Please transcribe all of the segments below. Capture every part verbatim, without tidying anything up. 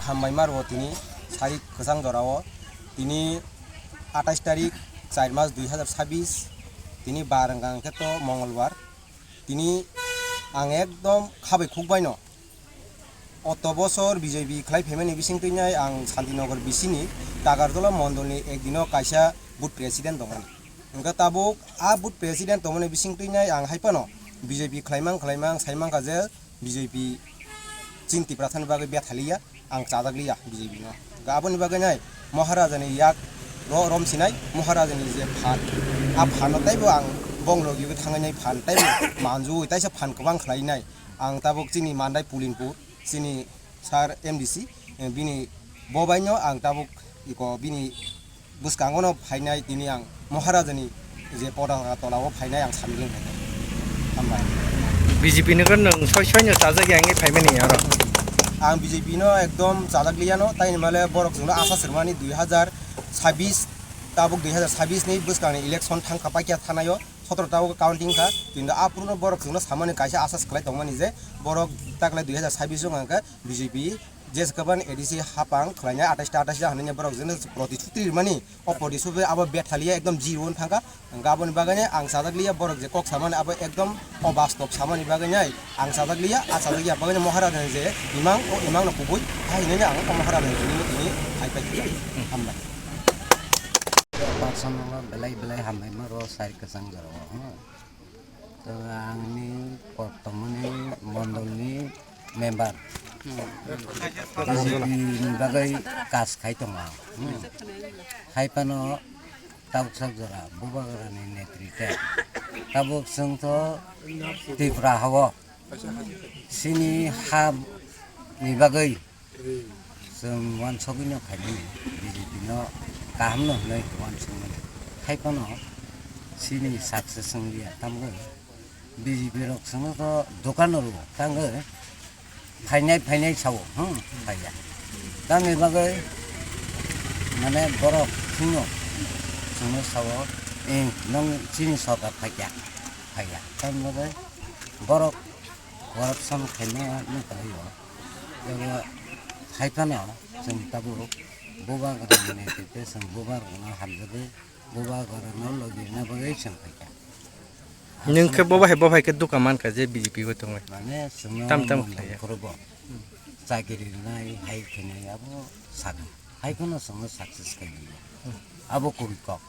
Hambai maro tini sari kwchang jorao, tini atais tarik char mas dui hazar sabis, tini bar wngkha hwnkhe to Mongolbar. Tini ang ekdom khabai khukbaino. Oto bosor B J P khlai phaimani bising twinai ang Santinagar bisini Tagarjola mondolni ekdino kaisa booth president tongmani. Hwnkhe tabuk a booth president tongmani bising twinai ang haiphano B J P khlaimang khlaimang saimangkha je B J P chini Tiprasani bagwi bethaliya, ang chajakliya B J P no. Hwnkhe aboni bagwi nai Maharajani yak ro-, romsinai, Maharajani je phan, a phanno taibo ang bongno gibwi thangnai phan taibo manjui taisa phan kwbang khlainai. Ang tabuk chini Mandai Pulinpur, chini sir M D C, eh, bini bo baino ang tabuk iko bini bwskango no phainai tini ang Maharajani je Potaka tolao phainai ang samjeng phainai. Hambai. B J P ni nwng soi soi no chajak ya wngwi phaimani oro. Ang B J P no ekdom chajak liya no, tai ni male borok chwngno asa swrwmani dui hazar sabis, tabuk dui hazar sabis ni bwskangni election thangkha paikya thanaio. Sotoro ta o counting kha, kintu a puruno borok chwngno samani kaisa asas khlai tongmani je borok taklai dui hazar sabis o hwnkha khe B J P jeswk ban A D C hapang khlainai atais ta atais ta hinwi borok jeno protisthuti rimani, o protisthuti abo bethaliya ekdom zero wng thangkha. Hwnkhe aboni bagwi ang chajak liya borok je kok samani abo ekdom obastob samani bagwi ang chajak liya, a chajak ya bagwi Maharajani je imang o imang no kubui hai hinwi ang o Maharajani tini tini hai pai khe hambai. Personal belai belai hambai ma ro sari kwchang jorao. To angni kok tongmani mondolni member. B J P ni bagwi kas khai tongo ang. Hmm. Hai phano tabuk sak jora Bubagrani netrite. Tabuk chwng to Tripura hao. Chini ha ni bagwi chwng uansugwi no khaimani, B J P no kaham no hwnwi uansukmani. Hai phano chini success wng liya, tamgwi B J P rok chwngno to dokan rwo, tamgwi phainai phainai sao, hmm, phaiya. Tamni bagwi mane borok chwngno, chwngno sao, "Eh, nwng chini sorkar phaikya, phaiya." Tamni bagwi borok corruption khaima nukalaio. Abo hai phano chwng tabuk Bubagrani netrite chwng Bubagrano hamjagwi Bubagrano logi rwna bagwi chwng phaikha. Nwng khe bo bahai bo hai khe duka mankha je B J P o tongwi. Mane chwngno tam tam mondol khlaiya. Khorogo chakiri rwnai hai khainai abo sakha. Hai phano chwngno success khaimanya. Abo kubui kok.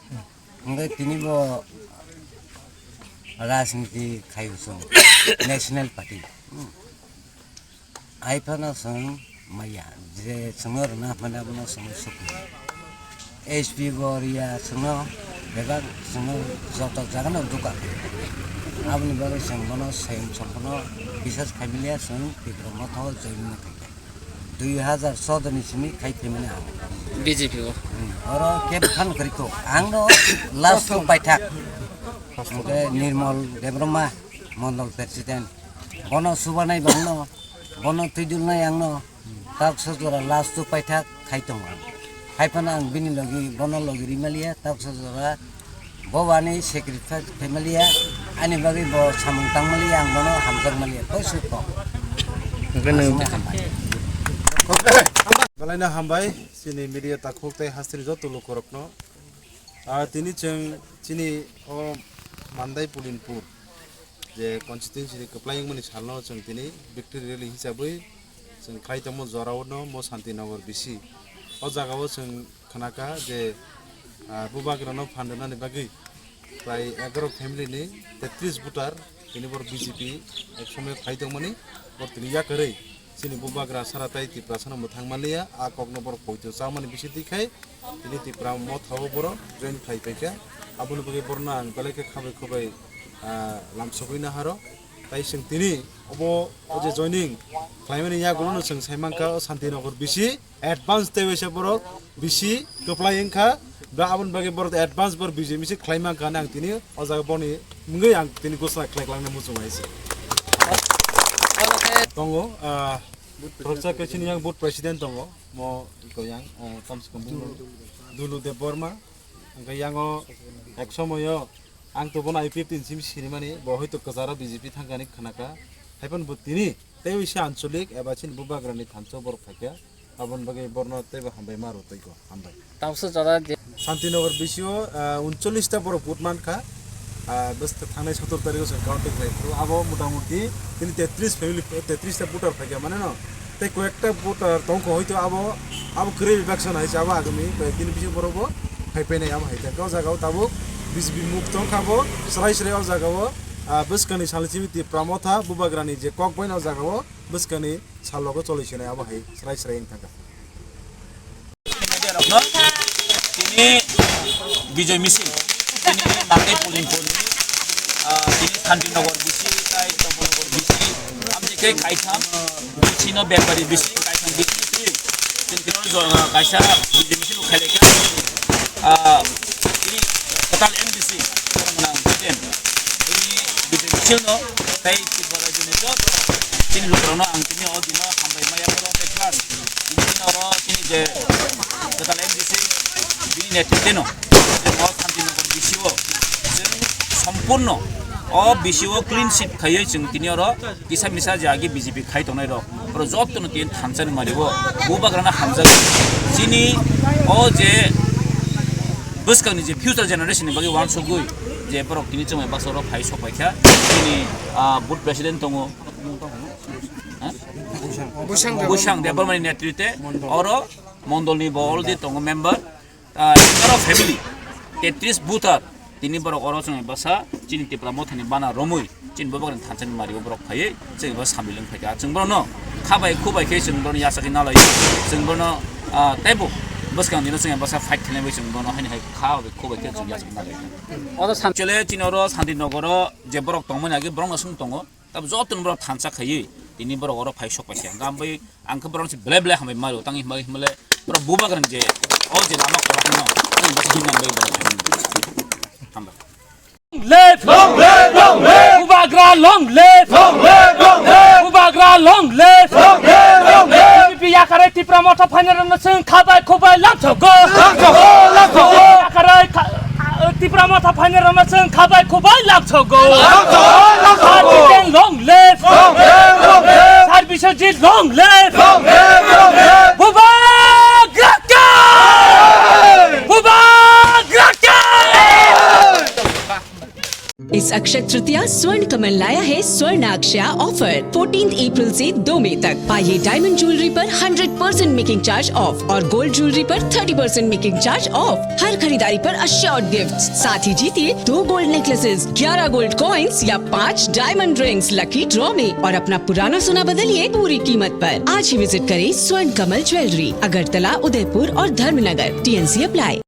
Hwnkhe tini bo rajniti khaio chwng National Party. Hmm. Hai phano chwng maya, je chwngno rwna hwnmani abono chwngno sukli. S P bo riya chwngno, bebak chwngno joto jagano duka khe. Aboni bagwi chwng bono sayung sampono bisas khaimiliya chwng Tipra Motha o join wngna khaikha. Dui hazar choudo ni simi khai khaimani ang. B J P o. Hmm, oro kebo phano kwrwi kho. Angno last o paithak. Hwnkhe Nirmol Debbarma, Mondol President. Bono subanai bangno. Bono twidulnai angno tak sojora last o paithak khai tongo ang. Hai phano ang bini logi, bono logi rimaliya, tak sojora bo ani sacrifice khaimaliya, ani bagwi bo samung tangmaliya, ang bono hamjakmaliya, koi suk kok. Hwnkhe nwng aswkno hambai. Belaino hambai, chini media takhuk tei hasteni joto lukurokno. Ah, tini chwng chini o Mandai Pulinpur je constituency ni kwplai wngmani salno chwng tini victory rally hisabwi chwng khlai tongmo jorao no mo Santinagar bisi. O jagao chwng khnakha je, ah, Bubagrano phan rwnani bagwi prai egaroh family ni tetris voter tini borok B J P ek somoyo khlai tongmani, borok tini yakarwi chini Bubagra sara tai Tiprasano mwthang manliya, a kokno borok poito chamani bisi twi khai tini Tipra Motha o borok join khlai paikha. Aboni bagwi borokno ang belai khe khabai khubai, ah, lamsogwi naharo. Tai chwng tini obo o je joining khlaimani yagulono chwng sai mankha o Santinagar bisi advance tei waisa borok bisi kwplai wngkha. Ba aboni bagwi borok advance borok B J P si khlai mankha hwnwi ang tini o jaga boni wngwi ang tini gosla khlai klangna muchung hai se. Tongo, ah, khoroksa khe chini yang booth president tongo, mo iko yang, ah, kamse kam Dulu Debbarma, hwnkhe yango ek somoyo ang to bono I P F T ni simi sinimani, bo hoito kwcharo B J P thangkani khnakha, haiphano bo tini tei se ancholik eba chini Bubagrani thansa borok phaikha. Aboni bagwi borno teibo hambai ma rw twi ko, hambai. Tabuksa jora je Santinagar bisio, ah, uncholish ta borok vote man kha. Ah, bwswk thangnai sotor tarikh o chwng counting khlai phuru abo mota moti tini tetris family, tetris ta voter phai kha mane no. Tei koyekta voter tongkho hoito abo, abo kwrwi bibaksa hai se abo agami koyek din bising borok bo phai painai abo hai tongkha. O jaga o tabuk B J P muk tongkha bo, srai srai o jaga o, ah, bwskangni salni simi Tipra Motha Bubagrani je kok bai no o jaga o bwskangni sal logo choli sinai abo hai srai srai wng thangkha. Media rokno tini Bijoy Misil, tini Nangkhe Pulinpurni, ah, tini Santinagar bisi, tai Chomponagar bisi, amtwi khe kaitham bisi no bepari bisi, kaitham bisi, tini khe jo-, kaisa Bijoy Misil khailai khe, ah, tini kwtal M D C, borok gwnang Biden, tini Bijoy Misil no, tai Tripura rajyoni joto tini lukurokno ang tini o dino hambai maya borok tei plus tini oro tini je kwtal M D C bini netrite no je o Santinagar bisi o chwng sompurno o bisi o clean sweep khaiwi chwng tini oro kisa misa je agi B J P khai tongnai rok oro joto no tini thansa ni mari o Bubagrano hamjak chini o je bwskangni je future generation ni bagwi uansugwi je borok tini chwngmai baksa oro phai sok pai kha chini, ah, booth president tongo. Ha? Bwsang Debbarmani netrite oro mondolni bo already tongo member, ah, aro family tetris voter tini borok oro chwng basa chini Tipra Mothani bana romwi chini Bubagrani thansa ni mari o borok phaiwi chwng bo sambil wng phaikha. Chwng bono kha bai khu bai khe chwng bono yachagwi nalai chwng bono, ah, teibo bwskang dino chwng basa fight khlaiwi chwng bono haini hai kha bai khu bai khe chwng yachagwi nalai. Oro san- Chole chini oro Santinagar o je borok tongmani age borok no sung tongo. Tabuk joto ni borok thansa khaiwi tini borok oro phai sok paikha. Hwnkhe ang bai ang khe borok se belai belai hambai maro tang himba himle borok Bubagrani je o je lama kwrak no ang basi himna bai borok hambai. Live! Long live! Long live! Bubagra long live! Long live! Long live! Bubagra long live! Long live! Long live! B J P yakarwi Tipra Motha phainai rokno chwng kha bai khu bai lamsogo. Lamsogo! Lamsogo! Yakarwi kha-, Tipra Motha phainai rokno chwng kha bai khu bai lamsogo. Lamsogo! Lamsogo! Sir Jiten long live! Long live! Long live! Sir Biswajit long live! Long live! Long live! Bubagra jai! Bubagra jai! इस अक्षय तृतीया स्वर्ण कमल लाया है स्वर्ण अक्षया offer. Fourteenth अप्रैल से दो मई तक पाइए डायमंड ज्वेलरी पर hundred percent making charge off और गोल्ड ज्वेलरी पर thirty percent making charge off. हर खरीदारी पर अश्योर्ड गिफ्ट, साथ ही जीतिए दो गोल्ड नेकलेसेस, ग्यारह गोल्ड कॉइंस या पाँच डायमंड रिंग्स लकी ड्रॉ में और अपना पुराना सोना बदलिए पूरी कीमत पर। आज ही विजिट करें स्वर्ण कमल ज्वेलरी, अगरतला, उदयपुर और धर्मनगर। TNC apply.